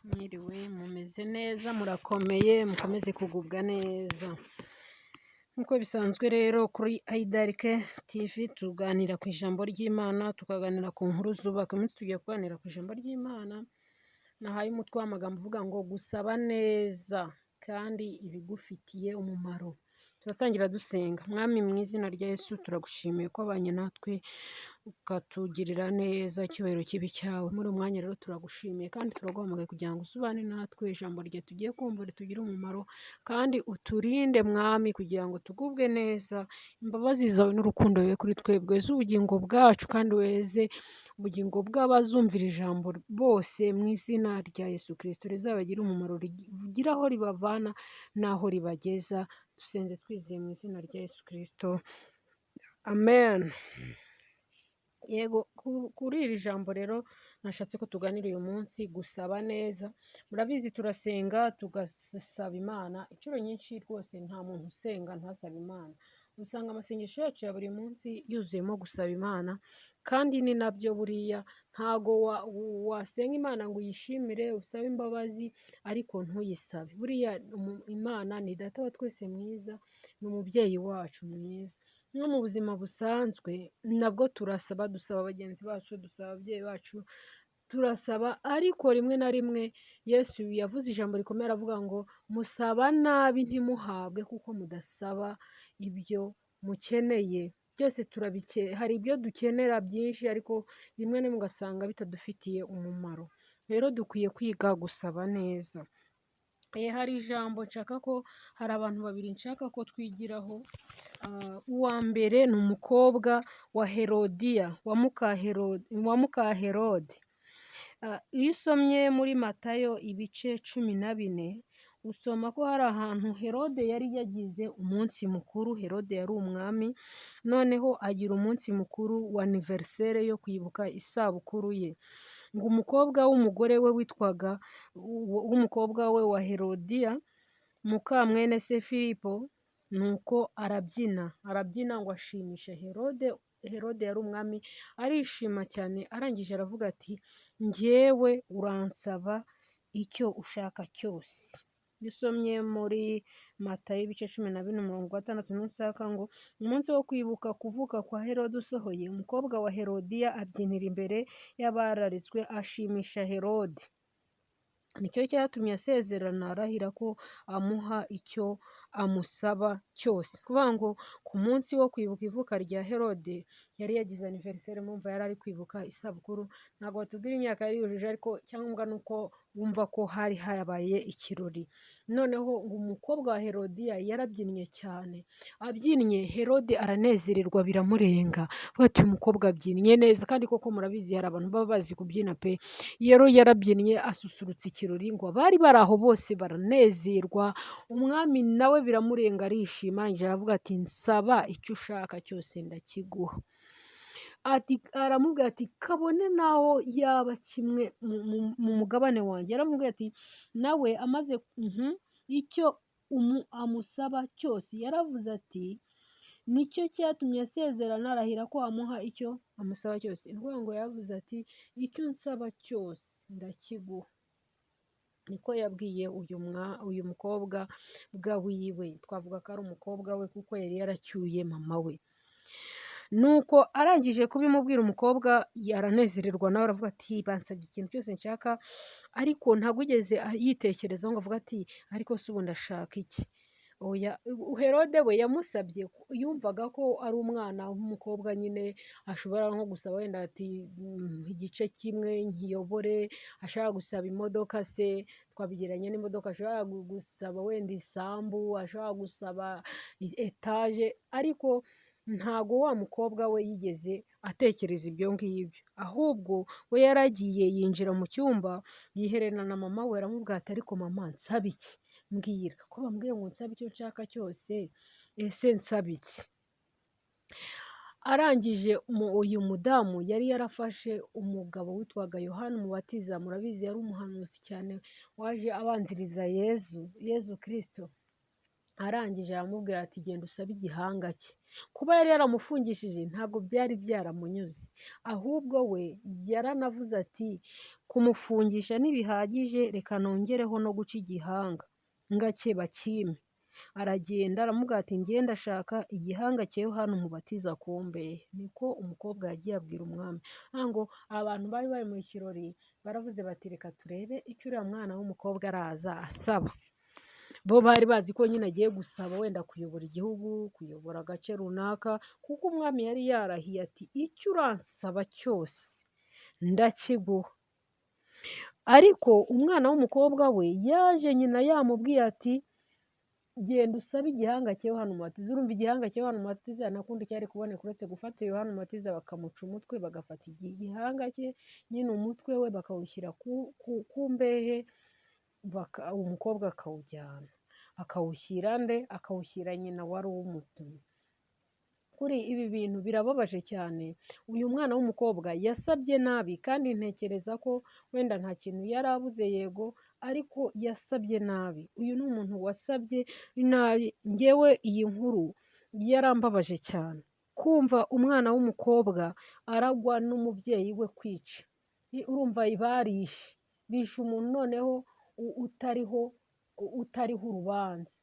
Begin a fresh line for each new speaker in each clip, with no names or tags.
Mwiriwe, mumeze neza, murakomeye, mukomeze kugubwa neza. Nk'uko bisanzwe rero kuri Aidarike TV tuganira ku ijambo ry'Imana, tukaganira ku nkuru zubaka. Uyu munsi tugiye kuganira ku ijambo ry'Imana, nahaye umutwe w'amagambo uvuga ngo gusaba neza kandi ibigufitiye umumaro. Turatangira dusenga. Mwami, mu izina rya Yesu, turagushimiye ko wabanye natwe ukatugirira neza, icyubahiro kibe icyawe. Muri uyu mwanya rero turagushimiye kandi turaguhamagaye kugira ngo usubane natwe, ijambo rye tugiye kumva ritugire umumaro kandi uturinde, Mwami, kugira ngo tugubwe neza. Imbabazi zawe n'urukundo bibe kuri twebwe, weze ubugingo bwacu kandi weze ubugingo bw'abazumvira ijambo bose mu izina rya Yesu Kristo, rizabagire umumaro, rigire aho ribavana n'aho ribageza. Dusenze twizeye mu izina rya Yesu Kristo, amen. Yego, kuri iri jambo rero nashatse ko tuganira uyu munsi, gusaba neza. Murabizi, turasenga tugasaba Imana inshuro nyinshi rwose. Nta muntu usenga ntasabe Imana. Usanga amasengesho yacu ya buri munsi yuzuyemo gusaba Imana, kandi ni nabyo. Buriya ntago wasenga Imana ngo uyishimire, usabe imbabazi, ariko ntuyisabe. Buriya Imana ni Data wa twese mwiza, ni umubyeyi wacu mwiza. No mu buzima busanzwe nabwo turasaba, dusaba bagenzi bacu, dusaba ababyeyi bacu, turasaba. Ariko rimwe na rimwe Yesu yavuze ijambo rikomeye, aravuga ngo musaba nabi ntimuhabwe kuko mudasaba ibyo mukeneye. Byose turabike, hari ibyo dukenera byinshi, ariko rimwe na rimwe ugasanga bitadufitiye umumaro. Rero dukwiye kwiga gusaba neza. Hari ijambo nshaka ko, hari abantu babiri nshaka ko twigiraho. Uwa mbere ni umukobwa wa Herodiya, wa muka Herode. Iyo usomye muri Matayo ibice 14, usoma ko hari ahantu Herode yari yagize umunsi mukuru. Herode yari umwami, noneho agira umunsi mukuru wa anniversaire yo kwibuka isabukuru ye. Ngo umukobwa w'umugore we witwaga, w'umukobwa we wa Herodiya, muka mwene se Filipo, nuko arabyina, arabyina ngo ashimishe Herode. Herode yari umwami, arishima cyane. Arangije aravuga ati: "Njyewe uransaba icyo ushaka cyose." Iyo usomye muri Matayo ibice 14 umurongo wa 6 n'usaka, ngo umunsi wo kwibuka kuvuka kwa Herode usohoye, umukobwa wa Herodiya abyinira imbere y'abararitswe, ashimisha Herode. Nicyo cyatumye asezerana arahira ko amuha icyo amusaba cyose. Kuvuga ngo ku munsi wo kwibuka ivuka rya Herode, yari yagize anniversaire, mumva yari ari kwibuka isabukuru. Ntabwo batubwira imyaka yari yujuje, ariko cyangwa ni uko wumva ko hari habaye ikirori. Noneho ngo umukobwa wa Herodiya yarabyinnye cyane, abyinnye Herode aranezererwa biramurenga, avuga ati: "Uyu mukobwa abyinnye neza." Kandi koko murabizi, hari abantu baba bazi kubyina pe. Rero yarabyinnye asusurutsa ikirori, ngo abari bari aho bose baranezerwa, umwami nawe biramurenga arishima. Arangije aravuga ati: "Nsaba icyo ushaka cyose ndakiguha." Ati, aramubwira ati: "Kabone naho yaba kimwe mu mugabane wanjye." Yaramubwiye ati nawe amaze icyo amusaba cyose. Yaravuze ati nicyo cyatumye asezerana arahira ko amuha icyo amusaba cyose. Ni ukuvuga ngo yavuze ati: "Icyo unsaba cyose ndakiguha." Niko yabwiye uyu mukobwa bwa wiwe, twavuga ko ari umukobwa we kuko yari yaracyuye mama we. Nuko arangije kubimubwira, umukobwa aranezererwa, nawe aravuga ati: "Bansabye ikintu cyose nshaka." Ariko ntabwo yigeze yitekerezaho ngo avuge ati: "Ariko se ubu ndashaka iki?" Oya, Herode we yamusabye, yumvaga ko ari umwana w'umukobwa nyine, ashobora nko gusaba wenda ati igice kimwe nkiyobore, ashobora gusaba imodoka se, twabigereranya n'imodoka, ashobora gusaba wenda isambu, ashobora gusaba etaje. Ariko ntago wa mukobwa we yigeze atekereza ibyo ngibyo, ahubwo we yaragiye yinjira mu cyumba, yihererana na mama we, aramubwira ati: "Ariko mama, nsabe iki? Mbwira, ko bambwiye ngo nsabe icyo nshaka cyose, ese nsabe iki?" Arangije, uyu mudamu yari yarafashe umugabo witwaga Yohani Umubatiza. Murabizi, yari umuhanuzi cyane waje abanziriza Yezu, Yezu Kristo. Arangije aramubwira ati: "Genda usabe igihanga cye." Kuba yari yaramufungishije ntabwo byari byaramunyuze, ahubwo we yaranavuze ati Kumufungisha ntibihagije, reka nongereho no guca igihanga cye bakime. Aragenda aramubwira ati njye ndashaka igihanga cya Yohana Umubatiza ku mbehe. Niko umukobwa yagiye abwira umwami. Ngo abantu bari bari mu kirori baravuze bati reka turebe icyo uriya mwana w'umukobwa araza asaba. Bo bari bazi ko nyine agiye gusaba wenda kuyobora igihugu, kuyobora agace runaka, kuko umwami yari yarahiye ati icyo uransaba cyose ndakiguha. Ariko umwana w'umukobwa we yaje nyina yamubwiye ati genda usabe igihanga cya Yohana Umubatiza. Urumva igihanga cya Yohana Umubatiza nta kundi cyari kuboneka uretse gufata Yohana Umubatiza bakamuca umutwe, bagafata igihanga cye nyine umutwe we bakawushyira ku mbehe, umukobwa akawujyana akawushyira nde? Akawushyira nyina wari umutumye. Kuri ibi bintu birababaje cyane. Uyu mwana w'umukobwa yasabye nabi, kandi ntekereza ko wenda nta kintu yari abuze, yego, ariko yasabye nabi. Uyu ni umuntu wasabye nabi. Njyewe iyi nkuru yarambabaje cyane, kumva umwana w'umukobwa aragwa n'umubyeyi we kwica. Urumva barishe, bishe umuntu noneho utariho urubanza,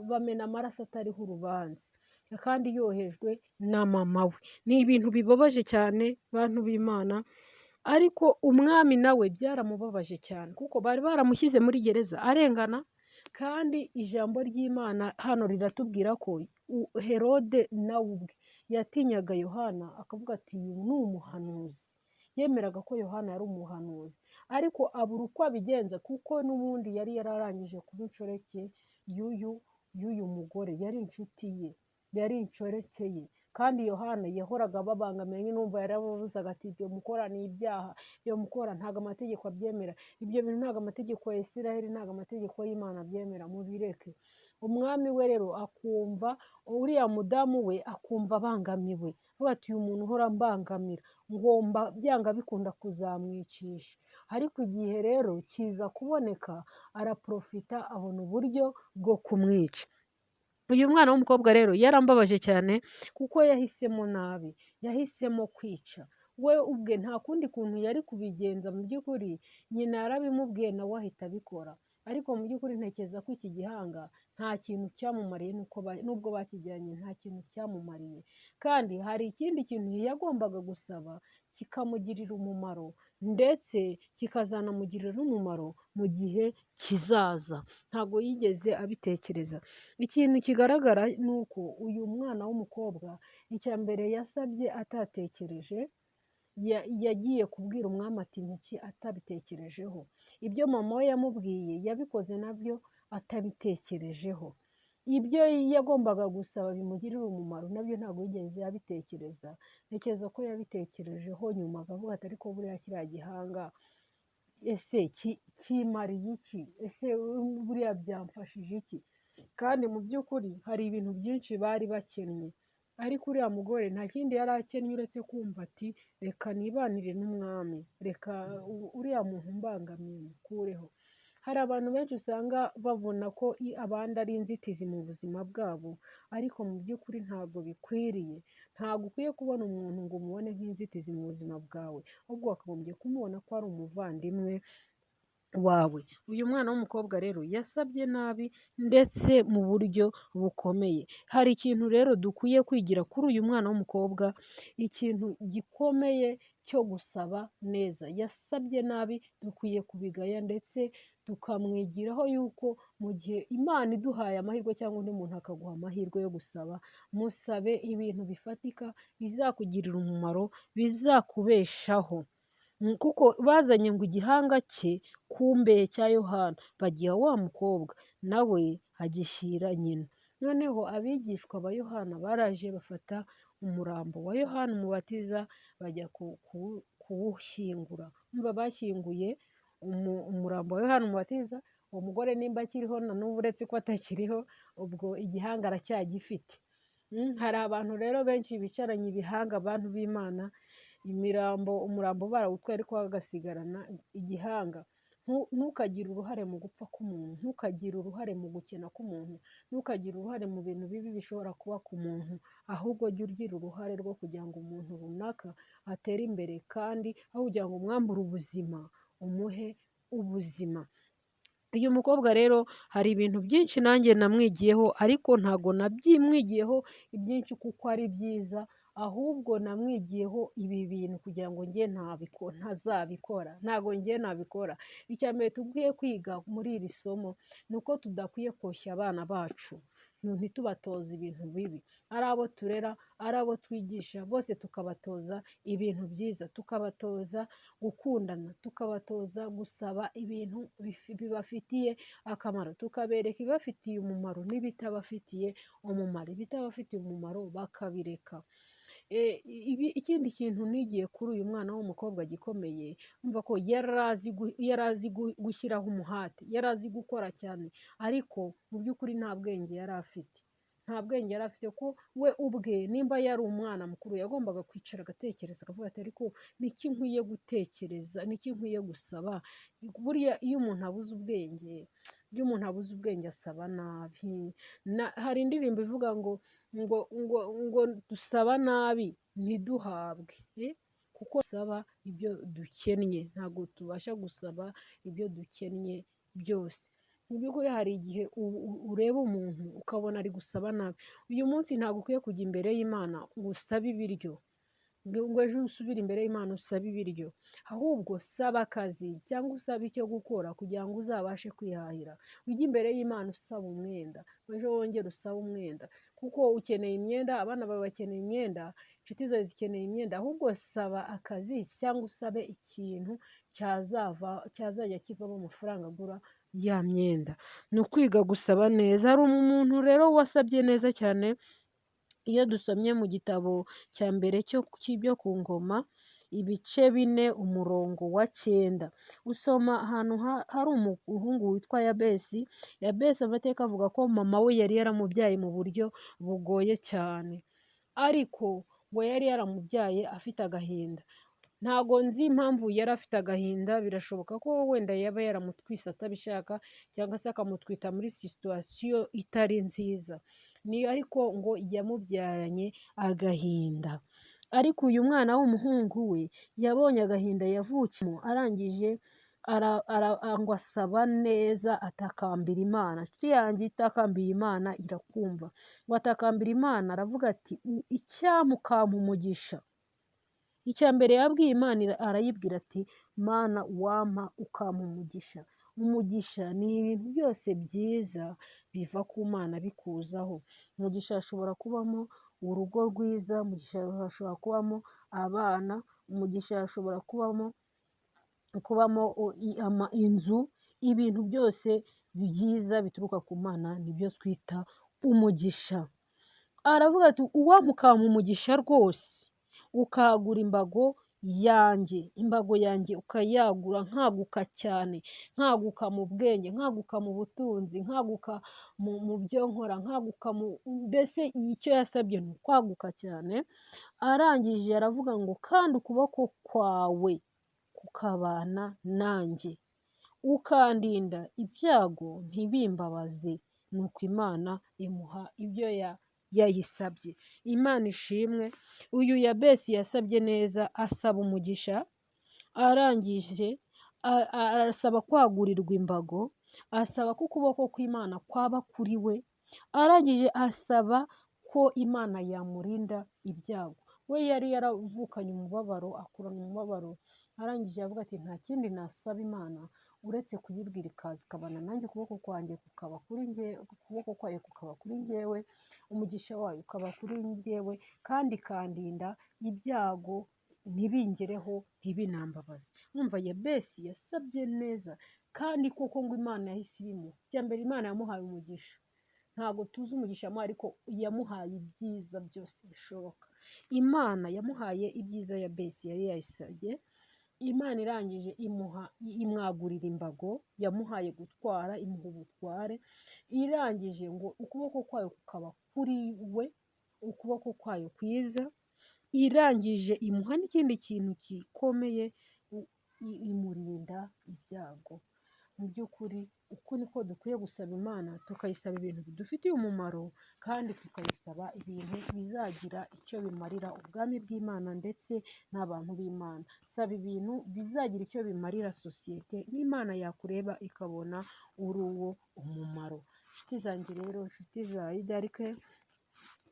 bamena amaraso atariho urubanza, kandi yohejwe na mama we. Ni ibintu bibabaje cyane bantu b'Imana, ariko umwami nawe byaramubabaje cyane, kuko bari baramushyize muri gereza arengana, kandi ijambo ry'Imana hano riratubwira ko Herode nawe ubwe yatinyaga Yohana, akavuga ati uyu ni umuhanuzi. Yemeraga ko Yohana yari umuhanuzi, ariko abura uko abigenza, kuko n'ubundi yari yararangije kuba inshoreke y'uyu mugore, yari inshuti ye, yari inshoreke ye. Kandi Yohana yahoraga ababangamira nyine, numva yarababuzaga ati ibyo mukora ni ibyaha, ibyo mukora ntabwo amategeko abyemera, ibyo bintu ntabwo amategeko ya Isiraheli, ntabwo amategeko y'Imana abyemera, mubireke. Umwami we rero akumva uriya mudamu we akumva abangamiwe, avuga ati uyu muntu uhora ambangamira ngomba byanga bikunda kuzamwicisha. Ariko igihe rero kiza kuboneka, araprofita abona uburyo bwo kumwica. Uyu mwana w'umukobwa rero yarambabaje cyane, kuko yahisemo nabi, yahisemo kwica. We ubwe nta kundi kuntu yari kubigenza, mu by'ukuri nyina yarabimubwiye nawe ahita abikora. Ariko mu by'ukuri ntekereza ko iki gihanga nta kintu cyamumariye, nubwo bakijyanye nta kintu cyamumariye. Kandi hari ikindi kintu yagombaga gusaba kikamugirira umumaro, ndetse kikazanamugirira n'umumaro mu gihe kizaza. Ntabwo yigeze abitekereza. Ikintu kigaragara ni uko uyu mwana w'umukobwa icya mbere yasabye atatekereje, yagiye kubwira umwami ati niki atabitekerejeho. Ibyo mama we yamubwiye yabikoze nabyo atabitekerejeho. Ibyo yagombaga gusaba bimugirira umumaro nabyo ntabwo yigeze abitekereza. Ntekereza ko yabitekerejeho nyuma akavuga ati ariko buriya kiriya gihanga ese kimariye iki? Ese buriya byamfashije iki? Kandi mu by'ukuri hari ibintu byinshi bari bakennye, ariko uriya mugore nta kindi yari akennye uretse kumva ati reka nibanire n'umwami, reka uriya muntu umbangamiye mukureho. Hari abantu benshi usanga babona ko abandi ari inzitizi mu buzima bwabo, ariko mu by'ukuri ntabwo bikwiriye. Ntabwo ukwiye kubona umuntu ngo umubone nk'inzitizi mu buzima bwawe, ahubwo wakagombye kumubona ko ari umuvandimwe wawe. Uyu mwana w'umukobwa rero yasabye nabi ndetse mu buryo bukomeye. Hari ikintu rero dukwiye kwigira kuri uyu mwana w'umukobwa, ikintu gikomeye cyo gusaba neza. Yasabye nabi, dukwiye kubigaya ndetse tukamwigiraho yuko mu gihe Imana iduhaye amahirwe cyangwa undi muntu akaguha amahirwe yo gusaba, musabe ibintu bifatika bizakugirira umumaro, bizakubeshaho. Kuko bazanye ngo igihanga cye ku mbehe cya Yohana, bagiha wa mukobwa nawe agishyira nyina. Noneho abigishwa ba Yohana baraje bafata umurambo wa Yohana Umubatiza bajya kuwushyingura. Urumva bashyinguye umurambo wa Yohana Umubatiza, uwo mugore nimba akiriho na n'ubu uretse ko atakiriho, ubwo igihanga aracyagifite. Hari abantu rero benshi bicaranye ibihanga, abantu b'Imana, imirambo, umurambo barawutwaye ariko bagasigarana igihanga. Ntukagire uruhare mu gupfa k'umuntu, ntukagire uruhare mu gukena k'umuntu, ntukagire uruhare mu bintu bibi bishobora kuba ku muntu, ahubwo jya ugira uruhare rwo kugira ngo umuntu runaka atere imbere, kandi aho kugira ngo umwambure ubuzima, umuhe ubuzima. Uyu mukobwa rero hari ibintu byinshi nanjye namwigiyeho, ariko ntago nabyimwigiyeho ibyinshi kuko ari byiza, ahubwo namwigiyeho ibi bintu kugira ngo njye ntazabikora, ntago njye nabikora. Icya mbere dukwiye kwiga muri iri somo ni uko tudakwiye koshya abana bacu, ntitubatoze ibintu bibi, ari abo turera, ari abo twigisha, bose tukabatoza ibintu byiza, tukabatoza gukundana, tukabatoza gusaba ibintu bibafitiye akamaro, tukabereka ibibafitiye umumaro n'ibitabafitiye umumaro, ibitabafitiye umumaro bakabireka. Ikindi kintu nigiye kuri uyu mwana w'umukobwa gikomeye, umva ko yari azi gushyiraho umuhate, yari azi gukora cyane, ariko mu by'ukuri nta bwenge yari afite. Nta bwenge yari afite, ko we ubwe nimba yari umwana mukuru yagombaga kwicara agatekereza, akavuga ati ariko niki nkwiye gutekereza, niki nkwiye gusaba? Buriya iyo umuntu abuze ubwenge, iyo umuntu abuze ubwenge asaba nabi. Hari indirimbo ivuga ngo ngo ngo ngo dusaba nabi ntiduhabwe, kuko dusaba ibyo dukennye, ntabwo tubasha gusaba ibyo dukennye byose. Mu by'ukuri hari igihe ureba umuntu ukabona ari gusaba nabi. Uyu munsi ntabwo ukwiye kujya imbere y'Imana ngo usabe ibiryo, ngo ejo usubire imbere y'Imana usabe ibiryo, ahubwo saba akazi cyangwa usabe icyo gukora kugira ngo uzabashe kwihahira. Ujye imbere y'Imana usaba umwenda, ejo wongere usabe umwenda, kuko ukeneye imyenda, abana bawe bakeneye imyenda, inshuti zawe zikeneye imyenda, ahubwo saba akazi cyangwa usabe ikintu cyazajya kivamo amafaranga agura ya myenda. Ni ukwiga gusaba neza. Hari umuntu rero wasabye neza cyane, iyo dusomye mu gitabo cya mbere cy'ibyo ku ngoma, ibice 4 umurongo wa 9, usoma ahantu hari umuhungu witwa Yabesi. Yabesi amateka avuga ko mama we yari yaramubyaye mu buryo bugoye cyane, ariko ngo yari yaramubyaye afite agahinda. Ntago nzi impamvu yari afite agahinda, birashoboka ko wenda yaba yaramutwise atabishaka, cyangwa se akamutwita muri situwasiyo itari nziza, ariko ngo yamubyaranye agahinda. Ariko uyu mwana w'umuhungu we yabonye agahinda yavukiyemo, arangije ngo asaba neza, atakambira Imana. Inshuti yanjye itakambiye Imana irakumva. Ngo atakambira Imana aravuga ati icyampa ukampa umugisha. Icya mbere yabwiye Imana, arayibwira ati Mana wampa ukampa umugisha. Umugisha ni ibintu byose byiza biva ku Mana bikuzaho. Umugisha hashobora kubamo urugo rwiza, umugisha hashobora kubamo abana, umugisha hashobora kubamo inzu, ibintu byose byiza bituruka ku Mana nibyo twita umugisha. Aravuga ati uwampa ukampa umugisha rwose, ukagura imbago yanjye, imbago yanjye ukayagura, nkaguka cyane, nkaguka mu bwenge, nkaguka mu butunzi, nkaguka mu byo nkora, nkaguka mu mbese icyo yasabye ni ukwaguka cyane. Arangije aravuga ngo kandi ukuboko kwawe kukabana nanjye, ukandinda ibyago ntibimbabaze. Nuko Imana imuha ibyo yayisabye. Imana ishimwe. Uyu Yabesi yasabye neza, asaba umugisha, arangije arasaba kwagurirwa imbago, asaba ko ukuboko kw'Imana kwaba kuri we, arangije asaba ko Imana yamurinda ibyago. We yari yaravukanye umubabaro, akurana umubabaro, arangije avuga ati nta kindi nasaba Imana uretse kuyibwira ikaza ikabana nanjye, ukuboko kwanjye kukaba kuri njye, ukuboko kwayo kukaba kuri njyewe, umugisha wayo ukaba kuri njyewe, kandi ikandinda ibyago ntibingereho, ntibinambabaze. Mwumva Yabesi yasabye neza, kandi koko ngo Imana yahise ibimuha. Icya mbere Imana yamuhaye umugisha, ntabwo tuzi umugisha yamuhaye, ariko yamuhaye ibyiza byose bishoboka. Imana yamuhaye ibyiza Yabesi yari yayisabye. Imana irangije imwagurira imbago, yamuhaye gutwara, imuha ubutware, irangije ngo ukuboko kwayo kukaba kuri we, ukuboko kwayo kwiza, irangije imuha n'ikindi kintu gikomeye, imurinda ibyago. Mu by'ukuri uku niko dukwiye gusaba Imana, tukayisaba ibintu bidufitiye umumaro kandi tukayisaba ibintu bizagira icyo bimarira ubwami bw'Imana ndetse n'abantu b'Imana. Saba ibintu bizagira icyo bimarira sosiyete, n'Imana yakureba ikabona uri uwo umumaro. Inshuti zanjye rero, inshuti za Idarike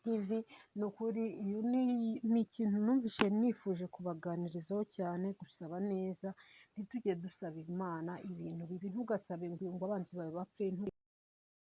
TV, ni ukuri uyu ni ikintu numvise nifuje kubaganirizaho cyane, gusaba neza, ntitujye dusaba Imana ibintu bibi, ntugasabe ngo abanzi bawe bapfe.